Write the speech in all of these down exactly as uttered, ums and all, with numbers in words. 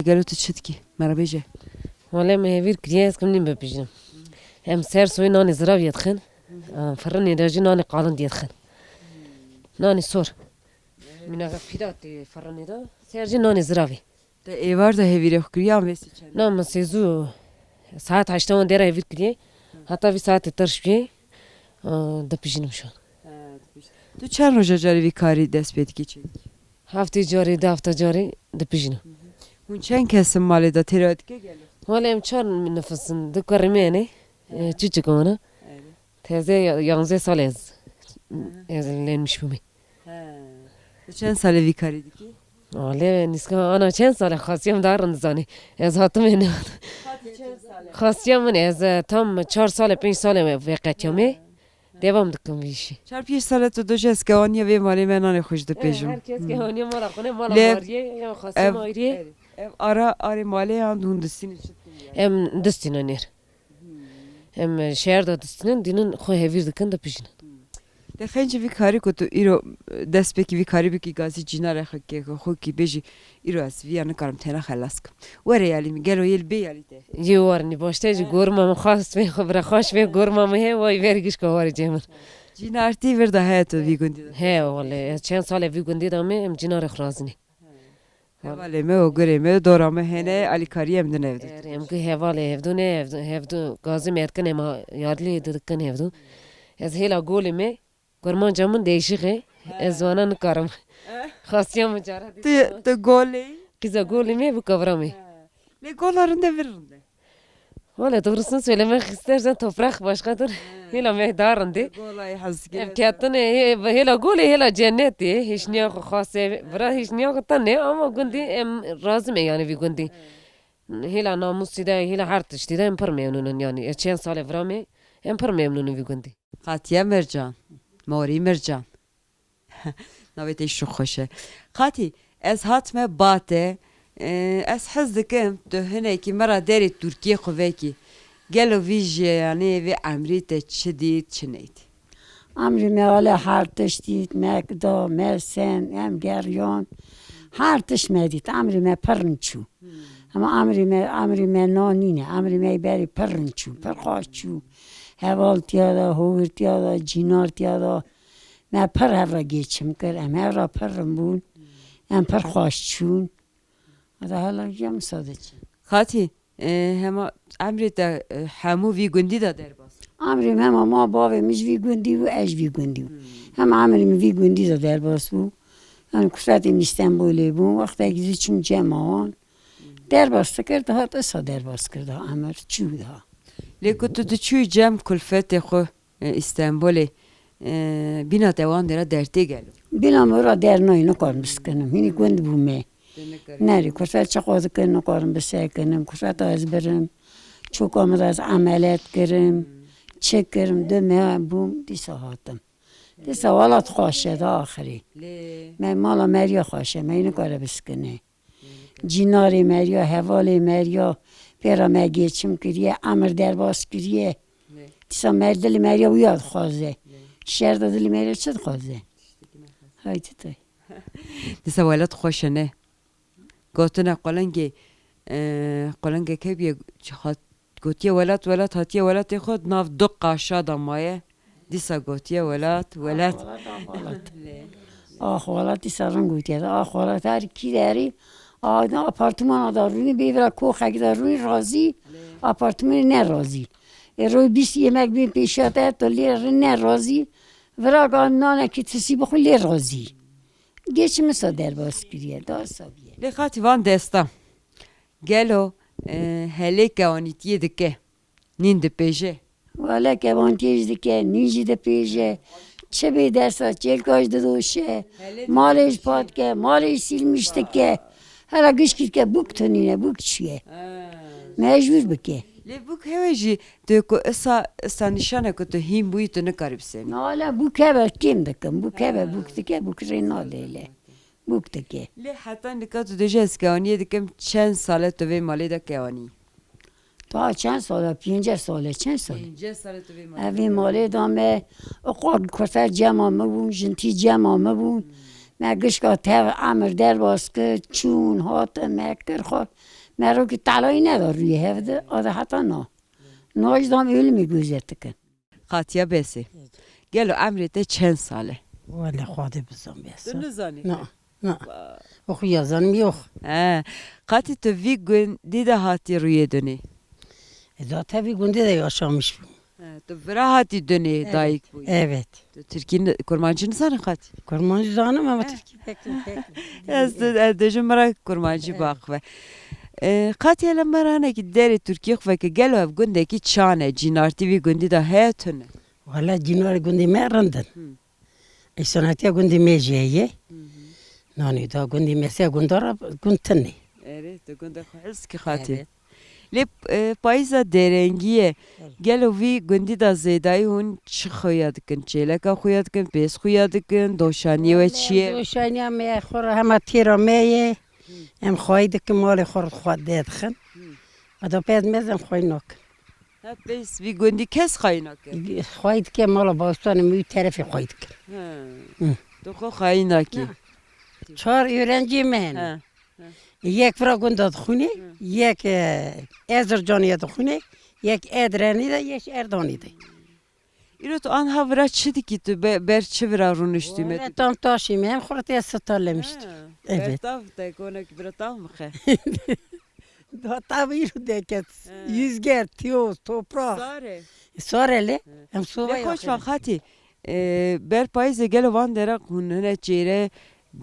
Gelo tu çi dikî? Me re bêje. Wele me hevîr kiriye ez kim nîm bipijînim. Em ser soyê nanê ziraviyê dixin. Em firinê de jî nanê qalindiyê dixin. Nanê sor. Mîna pîra tê firinê de. Ser jî nanê ziravê. Te êvar de hevîrê xwe kiriye an vê sê çend? Na, min sêzû saet heşta wan dêra hevîr kiriye. Heta vî saetê tir şûyê, e, dipijînim şan. He, dipijî. Tu çend roja carî vî karî dest pê dikî, çêdikî? Heftê carî, du hefta carî dipijînim. Hûn çend kes in malê de, têra dike gelo? Wele em çar nifis in, du kurê me hene, e, çiçik wana. Evet. Teze ya-, yanzdeh sal ez, ez lenmiş bûme. He. Tu çend salê vî karî dikî? Wele nîska ana çend sal e, xasiya min daha rind zanî. Ez hatime ne. Xasiya min ez, e, tam çar sal e, pênc sal e veqetiyame. Devam dikim vî işî. Çar pênc sal e tu dojî ez kewaniya vê malê me nanê xwe ji dipêjim. Her kes kewaniya mala xwe ne, mala mariyê, ya xasiya mariyê. Ev ara arê malê yan hûn distînin çi dikin? Em distînin nêr. Em şehir de distînin, dînin xwe hevîr dikin, dipijînin. Te xencî vî karî ku tu îro, e, destpêkî vî karî bikî, gazî cînarê xwe kê, xwe kî bêjî, îro ez vîya nikarim tena xelas kim. Were yalî min, gelo yê li bê yalî te? Yê warinî başte jî gorma min xwest vê xwe bira xweş vê gorma min hê, way ver gişka warê cê min. Cînartî vir de heye tu vî gundî de? He, wele, ez çend sal e vî gundî de me, em cînarê xwe razî ne. Hevalê me û gurê me, dora me hene, alîkariyê em din hevdû. Erê, em gi hevalê hevdû ne, hevdû, hevdû gazî me dikin, ema yarlî dikin hevdû. Ez hêla golê me, kurmanca min değişik e, ez wana nikarim. Xasiya min cara dî. Tu, tu golê? Qîza golê me, bu kavra me. Lê gola rinde vir rinde. Valla doğrusunu söylemek istersen toprak başkadır. Hêla me daha rindî. Golayê hezkê. Em tiyatine, he-, hêla golê, hêla cennetê. Hiç niya xwe xase, vira hiç niya xwe tane, ama gundî em razî me yani vî gundî. Hêla namusî de, hêla her tiştî de em pir memnûn in yani. Ez çend sal e vira me, em pir memnûn in vî gundî. Xatiye Mercan, Morî Mercan. Navê te jî xweş e. Xatî, ez hatime ba te, e, ez hez dikim tu hinekî min re derê Tirkiyê xwe vekî. Gelo vî jiyanê vê emrî te çi dît, çi nedît? Emrî me wele her tişt dît, me da, me send, em geriyan. Her tişt me dît. Emrî me pir rind çû. Ama emrî me, emrî me na nîne. Emrî me berî pir rind çû, pir xweş çû. Heval tiya da, howir tiya da, cînar tiya da. Me pir hev re geçim kir, em hev re pir rind bûn, em pir xweş çûn. Heta hela ya misade çi? Xatî, e, hema emrê te, e, hemû vî gundî de derbas? Emrê min hema ma bavê min ji vî gundî bû, ez ji vî gundî bû. Hema emrê min vî gundî de derbas bû. Yani kurfetê min Îstenbolê bûn, wextekî zî çûm cema wan. Derbas dikir, dihat isa derbas kir, daha emir çû daha. Lê ku tu diçûyî cem kulfetê xwe, e, Îstenbolê, e, bîna te wan dera dertê gelo? Bîna min ra der nayê, nikarim biskinim. Hînî gund bûme. Nerî, kurfet çiqas dikin, nikarim bisekinim. Kurfeta ez birim. Çoka min de ez emelet kirim. Çi kirim, du meh bûm, dîsa hatim. Dîsa welat xweş e da axirî. Me mala meriya xweş e, me nikare biskine. Cînarê meriya, hevalê meriya, pê re me geçim kiriye, emir derbas kiriye. Dîsa me dilê meriya wîya dixwaze. Şer de dilê meriya çi dixwaze? Haydi tay. Dîsa welat xweş e ne? Gotine qolengê, e, qolengê keviyê hat, gotiye welat, welat, hatiye welatê xwe, di nav du qaşa de maye. Dîsa gotiye welat, welat. Ax welat, ax welat. Ax welat dîsa rin gotiye. Ax welat her kî derî, a, apartmana da rûnî, bê vira koxekî da rûnî razî, apartmanê ne razî. Ê roy bîst yemek bên pêşiya te, tu lê rin ne razî. Vira ga nanekî tisî bixwe lê razî. Geçim isa derbas kiriye, daha sabiye. Lê xatî van destan. Gelo, e, helê kewanîtiyê dike? Nîn dipêje? Wele kewanîtiyê jî dike, nîn jî dipêje. Çi bê dersa, çêlka jî didoşe. Malê jî pa dike, malê jî sîlmîş dike. Hela gişkî dike, bûk tunîne, bûk çûye. Mecbûr bike. Lê bûk hewe jî tu ku isa, isa nîşane ku tu hîn bûyî tu nikarî bisemî. Na, wele bûk hebe kêm dikim, bûk hebe bûk dike, bûk rê nadê le. Bûk dike. Lê heta nika tu dibêje ez kewaniyê dikim, çend sal e tu vê malê de kewanî? Daha çend sal e? Pênceh sal e, çend sal e? Pênceh sal e tu vê malê de. Ev vê malê de me, o qar kurfet cema me bûn, jintî cema me bûn. Me gişka tev emir derbas kir, çûn, hatin, me kir xwe. Merokî talayî neda rûyê hev de, a de heta na. Na jî dam êlimî guzet dikin. Xatiya Besê. Gelo emrê te çend sal e? Wele Xwedê bizan Besê. Tu nizanî? Na, na. Wa- Oxu ya zanim yok. He. Qatî tu vî gundî de hatî rûyê dunê? E, da te vî gundî de yaşamış bû. He, tu vira hatî dunê Evet, dayik bûyî? Evet. Tu Tirkî ni-, Kurmancî nizanî qatî? Kurmancî zanim ama He. Tirkî pek, pek Ez, ez dêjim min re Kurmancî Evet. baxive. E, qatî hele me re hinekî derê Tirkî xwe veke gelo ev gundekî çan e, cînartî vî gundî de heye tune? Wala cînarê gundê me rind in. Hı. Îsanetiya gundê me jî heye. Hı hı. Nanê da gundê me se gundara gund tune. Erê, tu gunda xwe hez ki xatî. Evet. Lê, e, payîza derengî ye. Evet. Gelo vî gundî de zêdayî hûn çi xuya dikin? Çêleka xuya dikin, pêz xuya dikin, doşaniyê we çi ye? Doşaniya me xwe re hema têra me ye. Em xwayî dikin, malê xwe re xwe derdixin. Hı. Eda pez mez em xwayî nakin. Ha, pêz vî gundî kes xwayî nake? Xwayî dike mala bastanê min wî terefê xwayî dikin. He. Hı. Tu xwe xwayî nakî? Na. Çar öğrencî me hene. He. Yek vira gunda dixwîne, Hı. yek, e, Ezircanê dixwîne, yek Edrenê de, yek Erdanê de. Îro tu anha vira çi dikî tu be-, ber çi vira rûniştî me? Wele tam taşî me, hem xurtê sitalemişt. Ha, Evet. Ber tav te konek bira tav mixe. Da tav îro deket. Ha. Yüzger, tiyoz, toprak. Sare. Sare le, Hı. hem soba Lê xweş yaxin. Xatî, e, ber payîzê gelo van dera hûn hine çêre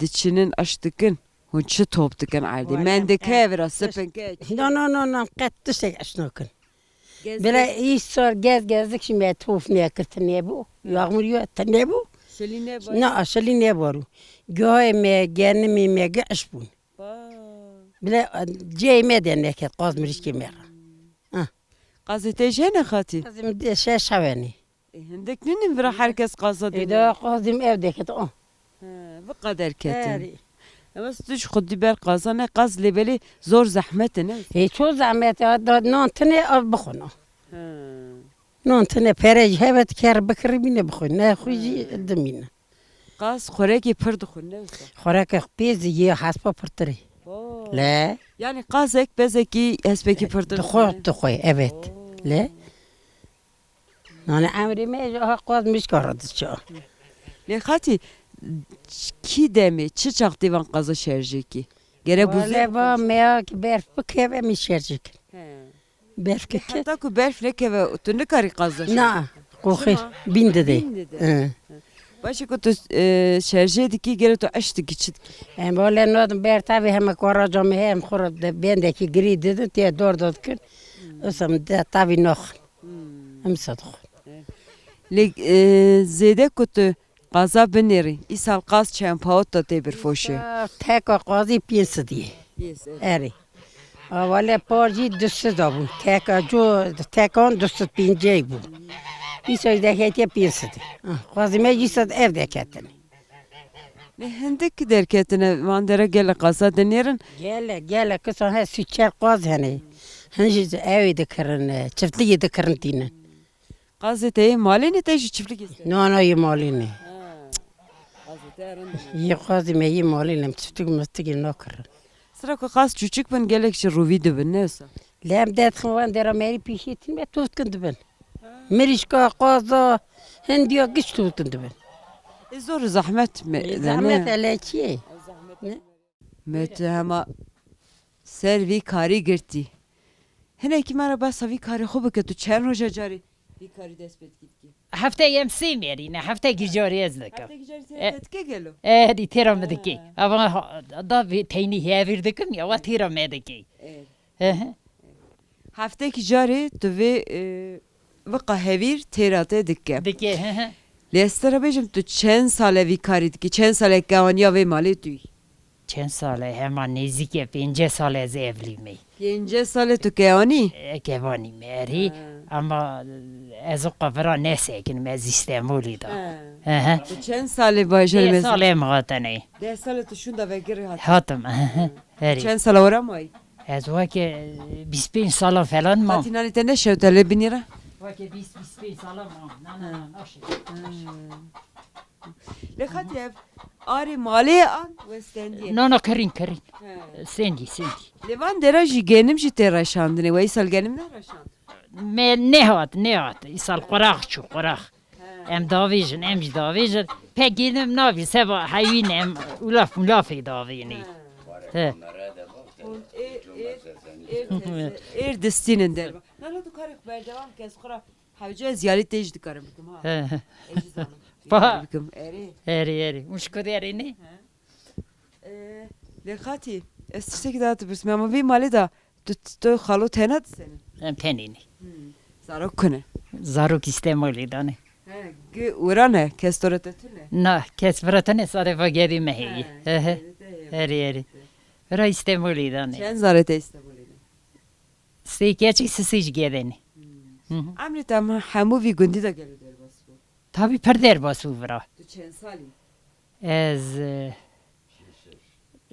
diçinin aş dikin. Hûn çi top dikin erdê? Wala Mendike em vira, sipinke, çi? No, no, no, no, qet tiştek eş nakin. Gez Bile gez. Îsar gez gezdik jî me top nekir, tine bû. Hı. Yağmur yo, tine bû. Şilî ne bar? Na, şilî ne baru. Gahê me, genimê me, giş bûn. Ba. Bile, e, cey me de neket, qaz mirîşkê me re. Hı. Qazê te jene xatî? Qazê min de şeş hewenî. E, hindek nînin vira her kes qaza Ê, dene. Da qazim ev deket, o. He, vî qeder ketin. Erê. Ewa tu ji xwe dî ber qaza ne qaz lê belê zor zehmet e, ne? Ê, ço zehmet e, da nan tine, a bixwin, o. He. Nan tine, pere ji heve diker bikirî bîne bixwin, ne xwe jî He. dimîne. Qaz xurekê pir dixwin, ne wisa? Xureke pê zî yê hespa pirtir e. Oo. Le? Yanî qazek, bezekî, hespekî pirtir Dixwe, dixwin. dixwe, evet. Oo. Le? Nanê emrê me ji aha qaz mişka re diçe. Lê xatî, kî demê, çi çax tê van qaza şerjê kî? Gere bûzê Wale va meya ki berf bikeve, em ê şerjê kin. He. Berf Lê kike. heta ku berf nekeve, tu nikarî qaza şerjê Na, kin. qoxir, Çima? bîn dide. Bîn dide. Hı. Başê ku tu, e, şerjê dikî, gere tu eş dikî, çi dikî? Em wale nadim ber tavê heme karaca me heye, em xwe re de bendekî girî didin, tê dor dor dikin. Wisa min de tavî naxin. Hmm. Em wisa dixwin. Lê, e, zêde ku tu qaza binêrî, îsal qaz çend pawot da tê birfoşê? Îsal teka qazî pênc sed ye. Pênc sed. Erê. A wale par jî du sed da bû. Teka co, tekan du sed pêncî bû. Îsal deketiye pênc sed. Ah, qazî me jî sed ev deketin. Lê hindik derketine, van dere gelek qaza dinêrin. Gelek, gelek, kisan he sî çar qaz hene. Hin jî ewê dikirin, çiftlikê dikirin tînin. Qazê te yê malê ne, te jî çiftlikê ser? Na, na, yê malê ne. Ha, qazê te rind e. Yê qazê me yê malê ne, em çiftlik miftikê nakirin. Sira ku qaz çûçik bin, gelek jî rûvî dibin, ne wisa? Lê em derdixin wan dera merî pêşî tîn me, tûv dikin dibin. Ha. Mirîşka, qaza, hindiya giş tûv dikin dibin. E, zor zehmet me, Ê, ne? zehmet e, lê çi ye? Zehmet Ne? e. Me tu hema ser vî karî girtî. Hinekî me re behsa vî karê xwe bike, tu çend roja carê vî karî dest pê dikî dikî? Hefteyê em sê mêrî ne, heftekî carê ez dikim. Heftekî carê E, sê te dike gelo? E, dî têra min dikî. Ha. Ava ha, da vê teynî hevîr dikim ya, wa têra me dikî. Evet. Hı hı. Heftekî carê tu vê, e, viqa hevîr têra te dike. Dike, hı hı. Lê ez te re bêjim, tu çend sal e vî karî dikî? Çend sal e kewaniya vê malê tu yî? Çend sal e? Hema nêzîk e pêncî sal ez evlî me. Pêncî sal e tu kewanî? E, kevanî me erî. Ha. Ama ez o qevira nesekinim, ez Îstemolî da. Ha. Hı hı. Tu çend sal e bajarê Pênc me? sal e em hatine. Deh sal e tu şûnda vekirî hatî? Hatim, hı hı. Hı. Erê. Çend sala were mayî? Ez weke, e, bîst pênc sala falan mam. Hatî nanê te neşewte lê binî re? Weke bîst, bîst pênc sala mam. Na, na, na, naşe. Hmm. Lê xatî ev arê malê an westendiyê. Na, na, kerîn, kerîn. He. Sendî, sendî. Lê van dera jî genim jî tê reşandinê. We îsal genim nereşand? Me nehat, nehat. Îsal qurax çû, qurax. He. Em davêjin, em jî davêjin. Pek genim navî, seba hewîn em ulaf mulafê davênî. He. He. Hûn ê, ê, ê, ê distînin derba. Nana tu karê xwe berdewam ke ez xwe ra hewce ez yalî tê jî dikarim bikim ha. He, he. Ez jî zanim. Ba. Bikim, erê. Erê, erê. Hûn ji ku derê ne? He. Ee, lê xatî, ez tiştekî daha dipirsim. Ama vê malê de tu, tu xalo tena disenin? Em tenê ne. Hmm. Zarok kune? Zarok Îstemolê de ne. He, gi wira ne? Kes to re te tune? Na, kes vira te ne, sade va gedî me heyî. He, he, he. Gedî te heye. Erê, erê. Vira Îstemolê de ne. Çend zarê te Îstemolê ne? Sê keçik, sisî ji gedê ne. Hmm. Hı hı. Emrê te hemû vî gundî de gelo derbas bû? Tabii per derbas bû vira. Tu çend salî? Ez, e,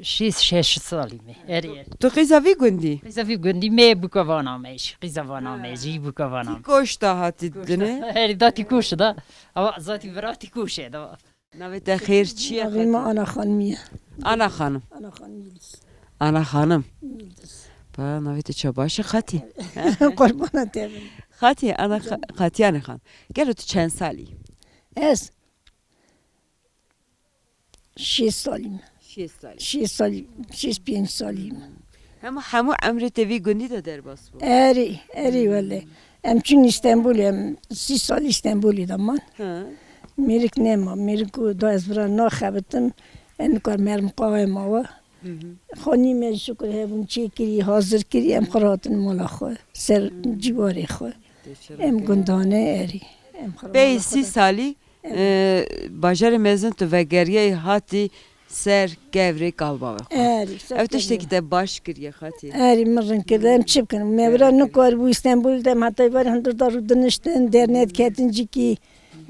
şêst şeş salî me. Erê, erê. Tu qîza vî gundî? Qîza vî gundî me, bûka vana me jî. Qîza vana me jî, bûka vana me. Tîkoş da hatî dine? Erê da tîkoş da. Ama zatî vira tîkoş e da. Navê te xêr çi ye? Navê me Ana Xanimî ye. Ana Xanim. Ana Xanim Yildiz. Ana Xanim. Yildiz. Pa, navê te çabaş e, Xatî. Qurbana te bin. Xatî, Ana Xa-, Xatî Ana Xan. Gelo tu çend salî? Ez şêst salî me. Şêst salî. Şêst salî, şêst pênc salî me. Hemû, hemû emrê te vî gundî de derbas bû? Erê, erê wele. Em çûn Îstenbulê, em sî salî Îstenbulê de man. Ha. Mêrik nema, mêrik got, da ez vira naxebitim, em nikar merim qawê mawa. Hı hı. Xanî me şukur hebûn çêkirî, hazir kirî, em xwe hatin mala xwe, ser cîwarê xwe. Em gundane erî. Em xwe Pey mala xwe sî de. Salî, Em. e, bajarê mezin tu vegeriyayî hatî ser kevirê kalbavê xwe. Erî, ser Ev tiştekî kevirê. Te baş kiriye Xatî. Erî, min rind kirdi. Em çi bikin? Me vira nikaribû Îstenbul de, em heta êvarê hundir da rûdiniştin, dernediketin cikî,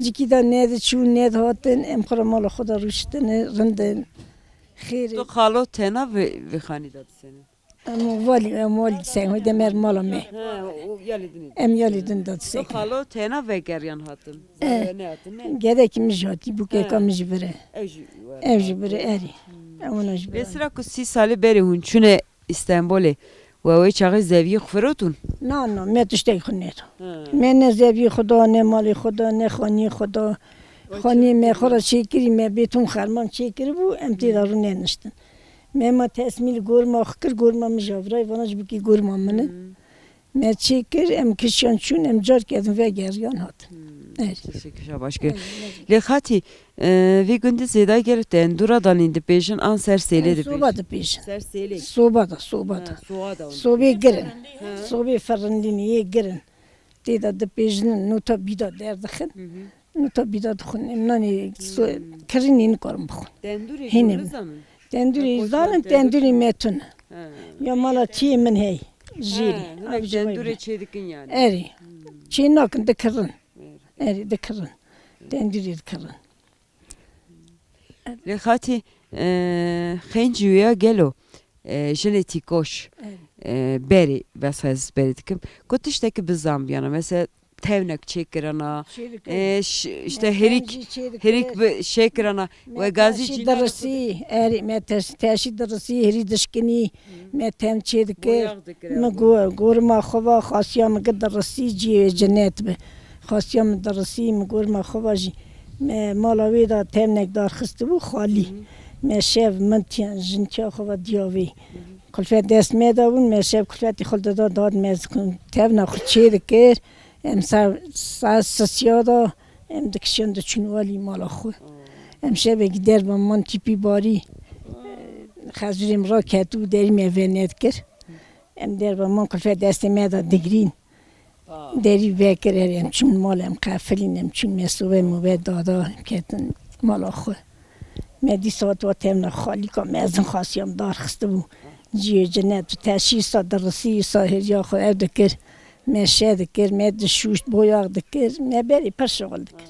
cikî da nediçûn, nedihatin, em xwe re mala xwe de rûştine, rind in. Xêr e. Tu xalo tena vê, vê xanî de disêne? Em valî, em valî disên, hoy de mer mala me. He, o, o yalî din e. Em yalî din de disên. Tu xalo tena vegeriyan hatin? E, Zerre nehatin, ne? Gedekî min jî hatî, bûkeka He. Min jî vire. Ew jî were Ew jî hatin. Vire, erî. Hmm. Ew ona jî vire. Lê sira ku sî salê berê hûn çûne Îstenbolê, we wê çaxê zeviyê xwe firotûn? Na, na, me tiştekî xwe nedo. He. Me ne zeviyê xwe da, ne malê xwe da, ne xaniyê xwe da. Xaniyê me xwe re çêkirî, me bêton xerman çêkiribû, em tê de rû neniştin. Me ma tesmîl gorma xwe kir, gorma min jî virayê vana ji bikî gorma min in. Hmm. Me çê kir, em kişiyan çûn, em car kedin vegeriyan hatin. Hmm. Evet. Teşekkür, şabaş kir. Evet, evet. Lê Xatî, e, vê gundî zêda gel tendûra danîn dipêjin an ser sêlê dipêjin? Soba dipêjin. Ser sêlê? Soba da, soba da. Ha, soba da. Sobê girin. Ha. Sobê firindînî yê girin. Tê de dipêjin, nota bîda derdixin. Hı hı. Nota bîda dixwin. Em nanê so-, Hmm. Kirinî nikarin bixwin. Tendûrê Hîn jî em. Nizanin? Tendûrê Ha, zanin, koçan tendûrê tendûrê. Me tune. Ha. Ya mala çiyê min hey. Jêrî. Ha, hinek Ev ji tendûrê me. Çê dikin yani. Erê. Hmm. Çê nakin, dikirin. Erê. Erê, dikirin. Tendûrê dikirin. Lê Xatî, e, xêncî wêya gelo, e, jinê tîkoş, Evet. E, berê, bes ez berê dikim. Ku tiştekî bizambiyana, mesela tevnek çêkirana, Çêdikir. E, ş-, işte Me herîk, tencî çêdikir. Herîk bi şêkirana, Me we gazî teşî cîna dirisî, erê, me teş-, teşî dirisî, herî dişkinî, Hı. Me tem çêdikir. Boyax dikir Me ew. Go-, gorma xwe va, xasiya min gi dirisî, ciyê cennet bi. Xasiya min dirisî, min gorma xwe va jî. Me mala wê de tevnek darxistibû xalî. Hı. Me şev min tiyan, jin tiya xwe va diya wê. Hı. Kulfet dest me de bûn, me şev kulfetê xwe dida dad me zikun. Tevna xwe çê dikir. Em ser, ser sisiya da, em dikişin diçûn welî mala xwe. Em şevekî derva man tîpî barî, xezûrê min raketibû, derî me venedikir. Em derva man kulfet destê me de digirîn. Derî vekir, erê, em çûn mal, em qefilîn, em çûn me sobe mobe dada, em ketin mala xwe. Me dîsa tu tevna xalîka mezin xasiyam darxistibû. Ciyê cinet û teşî sa dirisî, sa hêriya xwe ev dikir. Me şe dikir, me dişûşt, boyax dikir. Me berî pir şixul dikir.